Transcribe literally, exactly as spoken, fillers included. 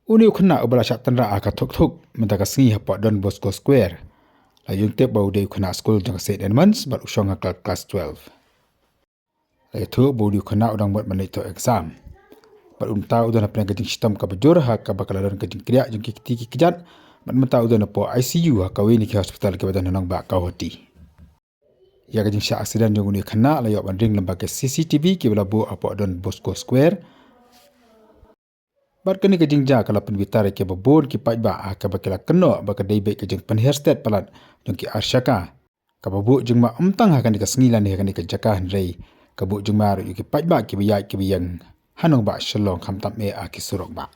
Une u khynnah uba la shah tynrah ha ka thuk thuk mynta ka sngi hapoh Don Bosco Square la ïoh tip ba u dei u khynnah skul jong ka Saint Edmunds bad u shong ha klas twelve. La ïathuh ba une u khynnah u dang mut ban leit thoh exam bad mynta u don hapdeng ka jingshitom kaba jur ha kaba ka la don ka jingkriah jong ki kti ki kjat bad mynta u don hapoh I C U ha kawei na ki hospital kiba don ha nongbah Guwahati. Ïa ka jingshah accident jong une u khynnah la ïoh ban ring lyngba ki C C T V kiba la buh hapoh Don Bosco Square. Bad kane ka jingjia ka la pynbitar ïa kiba bun ki paidbah ha kaba ki la kynnoh ba ka dei beit ka jingpynhiar stet palat jong ki arshaka kaba buh jingma ym tang ha kane ka sngi lane ha kane ka jaka hynrei ka buh jingma ruh ïa ki paidbah kiba ïaid kiba ïeng ha nongbah Shillong khamtam eh ha ki surok bah.